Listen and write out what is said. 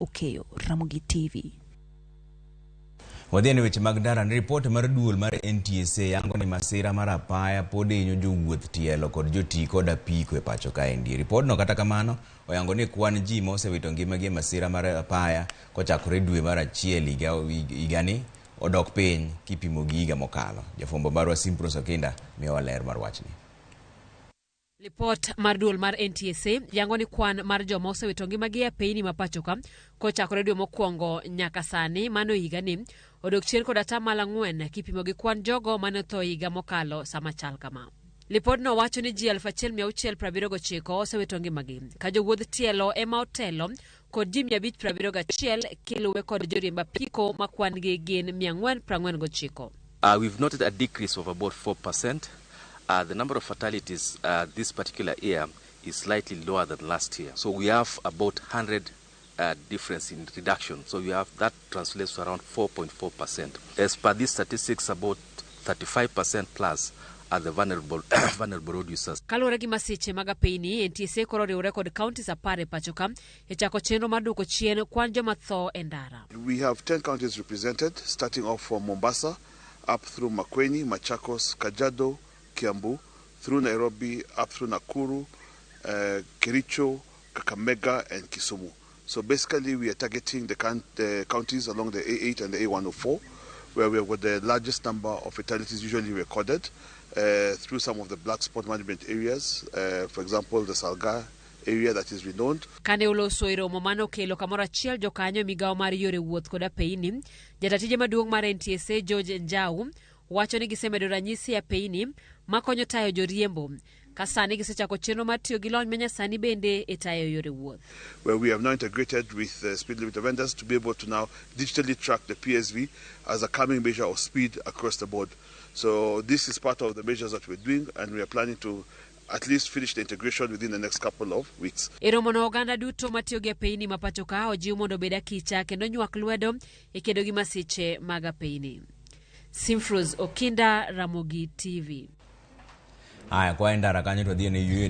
Okeyo, Ramogi TV. Wadhi e weche mag ndara ni ripot mar duol mar NTSA yango ni masira mar apaya pod hinyo jowuoth tielo kod jotii kod apiko e pacho kaendi. Ripodno kata kamano oyango ni kwan ji ma osewito ngimagi e masira mar apaya kochakore dwe mar achiel higani odok piny kipimo gi higa mokalo. Jafwambo marwa Simpros Okinda miyowa ler mar wachni. Lipot mar duol mar NTSA yango ni kwan mar joma osewito ngimagi e apeyni ma pachoka kochakore dwe mokwongo nyaka sani mano higani odok chien kod 4% kipimo gi kwan jogo mane otho higa mokalo sama chal kama. Lipodno wacho ni ji 1679 osewito ngimagi ka jowuodh tielo ema otelo kod ji 571 kiluwe kod joriemb apiko ma kwan-gi gin 449. We've noted a decrease of about 4%. The number of fatalities this particular year is slightly lower than last year. So we have about 100 difference in reduction. So we have that translates to around 4.4%. As per these statistics, about 35% plus are the vulnerable road users. Kaluwore gi masiche mag apeyni, NTSA koro oriwore kod counties 10 e pacho ka e chako chenro mar duoko chien kwan joma tho e ndara. We have 10 counties represented, starting off from Mombasa, up through Makueni, Machakos, Kajiado, Kiambu, through Nairobi, up through Nakuru, Kericho, Kakamega, and Kisumu. So basically we are targeting the counties along the A8 and the A104, where we have got the largest number of fatalities usually recorded through some of the black spot management areas, for example, the Salgaa area that is renowned. Kane oloso e romo mane okelo kamoro achiel jokanyo e migawo mar yore wuoth kod apeyni, jatatije maduong' mar NTSA George Njau wacho ni gisemedo ranyisi e apeyni makonyo tayo joriembo ka sani gisechako chenro mar tiyo gi lony manyasani bende e tayo yore wuoth. Where we have now integrated with the speed limit vendors to be able to now digitally track the PSV as a coming measure of speed across the board. So this is part of the measures that we're doing, and we are planning to at least finish the integration within the next couple of weeks. E romono oganda duto matiyo gi apeyni ma pacho ka ojiw mondo obed akicha kendo nywak lwedo e kedo gi masiche mag apeyni. Simfros Okinda, Ramogi TV. Aya, kwa ndara kanyo to wadhi e yweyo.